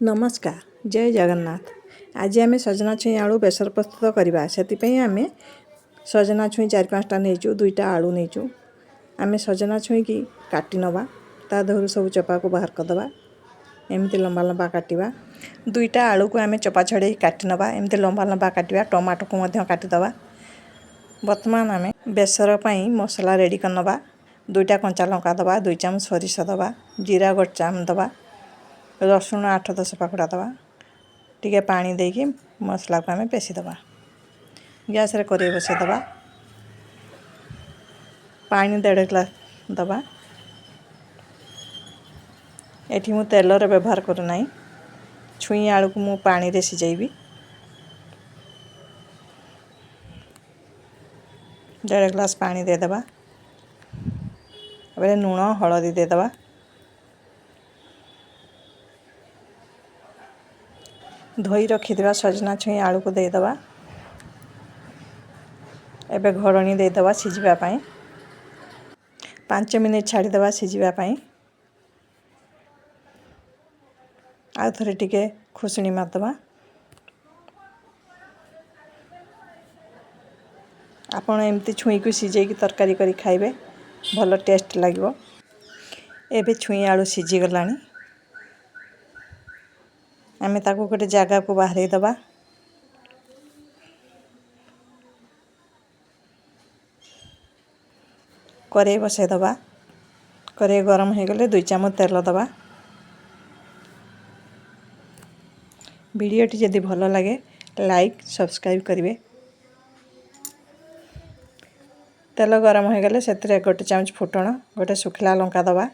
ନମସ୍କାର, ଜୟ ଜଗନ୍ନାଥ। ଆଜି ଆମେ ସଜନା ଛୁଇଁ ଆଳୁ ବେସର ପ୍ରସ୍ତୁତ କରିବା। ସେଥିପାଇଁ ଆମେ ସଜନା ଛୁଇଁ 4-5ଟା ନେଇଛୁ, 2ଟା ଆଳୁ ନେଇଛୁ। ଆମେ ସଜନା ଛୁଇଁକି କାଟି ନେବା, ତା ଦେହରୁ ସବୁ ଚୋପାକୁ ବାହାର କରିଦେବା। ଏମିତି ଲମ୍ବା ଲମ୍ବା କାଟିବା। 2ଟା ଆଳୁକୁ ଆମେ ଚୋପା ଛଡ଼େଇ କାଟି ନେବା, ଏମିତି ଲମ୍ବା ଲମ୍ବା କାଟିବା। ଟମାଟୋକୁ ମଧ୍ୟ କାଟିଦେବା। ବର୍ତ୍ତମାନ ଆମେ ବେସର ପାଇଁ ମସଲା ରେଡ଼ି କରିନେବା। 2ଟା କଞ୍ଚା ଲଙ୍କା ଦେବା, 2 ଚାମଚ ସୋରିଷ ଦେବା, ଜିରା 1 ଚାମଚ ଦେବା, ରସୁଣ 8-10 ପାଖୁଡ଼ା ଦେବା। ଟିକେ ପାଣି ଦେଇକି ମସଲାକୁ ଆମେ ପେଶିଦେବା। ଗ୍ୟାସ୍ରେ କରେଇ ବସେଇଦେବା। ପାଣି 1.5 ଗ୍ଲାସ୍ ଦେବା। ଏଠି ମୁଁ ତେଲର ବ୍ୟବହାର କରୁନାହିଁ। ଛୁଇଁ ଆଳୁକୁ ମୁଁ ପାଣିରେ ସିଝେଇବି। 1.5 ଗ୍ଲାସ୍ ପାଣି ଦେଇଦେବା। ଏବେ ଲୁଣ ହଳଦୀ ଦେଇଦେବା। ଧୋଇ ରଖିଥିବା ସଜନା ଛୁଇଁ ଆଳୁକୁ ଦେଇଦେବା। ଏବେ ଘୋଡ଼ଣୀ ଦେଇଦେବା ସିଝିବା ପାଇଁ। 5 ମିନିଟ୍ ଛାଡ଼ିଦେବା ସିଝିବା ପାଇଁ। ଆଉ ଥରେ ଟିକେ ଖୁସୁଣି ମାରିଦେବା। ଆପଣ ଏମିତି ଛୁଇଁକୁ ସିଝେଇକି ତରକାରୀ କରି ଖାଇବେ, ଭଲ ଟେଷ୍ଟ ଲାଗିବ। ଏବେ ଛୁଇଁ ଆଳୁ ସିଝିଗଲାଣି। ଆମେ ତାକୁ ଗୋଟେ ଜାଗାକୁ ବାହାରେଇ ଦେବା। କରେଇ ବସେଇଦେବା। କରେଇ ଗରମ ହୋଇଗଲେ 2 ଚାମଚ ତେଲ ଦେବା। ଭିଡ଼ିଓଟି ଯଦି ଭଲ ଲାଗେ ଲାଇକ୍ ସବସ୍କ୍ରାଇବ୍ କରିବେ। ତେଲ ଗରମ ହୋଇଗଲେ ସେଥିରେ 1 ଚାମଚ ଫୁଟଣ, 1 ଶୁଖିଲା ଲଙ୍କା ଦେବା।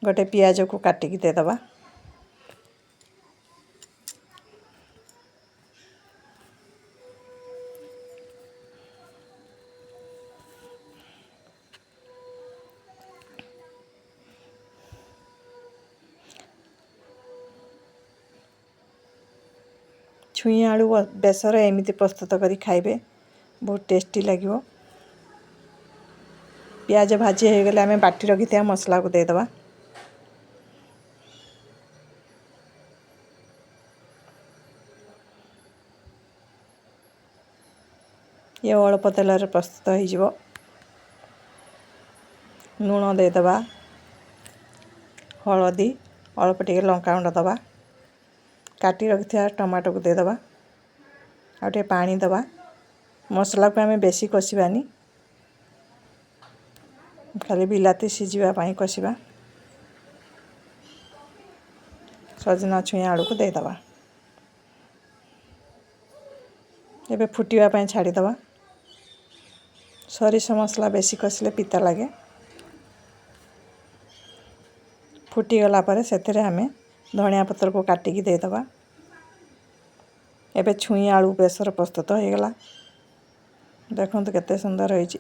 1 ପିଆଜକୁ କାଟିକି ଦେଇଦେବା। ଛୁଇଁ ଆଳୁ ବେସର ଏମିତି ପ୍ରସ୍ତୁତ କରି ଖାଇବେ, ବହୁତ ଟେଷ୍ଟି ଲାଗିବ। ପିଆଜ ଭାଜି ହୋଇଗଲେ ଆମେ ବାଟି ରଖିଥିବା ମସଲାକୁ ଦେଇଦେବା। ଇଏ ଅଳ୍ପ ତେଲରେ ପ୍ରସ୍ତୁତ ହୋଇଯିବ। ଲୁଣ ଦେଇଦେବା, ହଳଦୀ, ଅଳ୍ପ ଟିକେ ଲଙ୍କାଗୁଣ୍ଡ ଦେବା। କାଟି ରଖିଥିବା ଟମାଟୋକୁ ଦେଇଦେବା। ଆଉ ଟିକେ ପାଣି ଦେବା। ମସଲାକୁ ଆମେ ବେଶୀ କଷିବାନି, ଖାଲି ବିଲାତି ସିଝିବା ପାଇଁ କଷିବା। ସଜନା ଛୁଇଁ ଆଳୁକୁ ଦେଇଦେବା। ଏବେ ଫୁଟିବା ପାଇଁ ଛାଡ଼ିଦେବା। ସୋରିଷ ମସଲା ବେଶୀ କଷିଲେ ପିତା ଲାଗେ। ଫୁଟିଗଲା ପରେ ସେଥିରେ ଆମେ ଧଣିଆ ପତ୍ରକୁ କାଟିକି ଦେଇଦେବା। ଏବେ ଛୁଇଁ ଆଳୁ ବେସର ପ୍ରସ୍ତୁତ ହୋଇଗଲା। ଦେଖନ୍ତୁ କେତେ ସୁନ୍ଦର ହେଇଛି।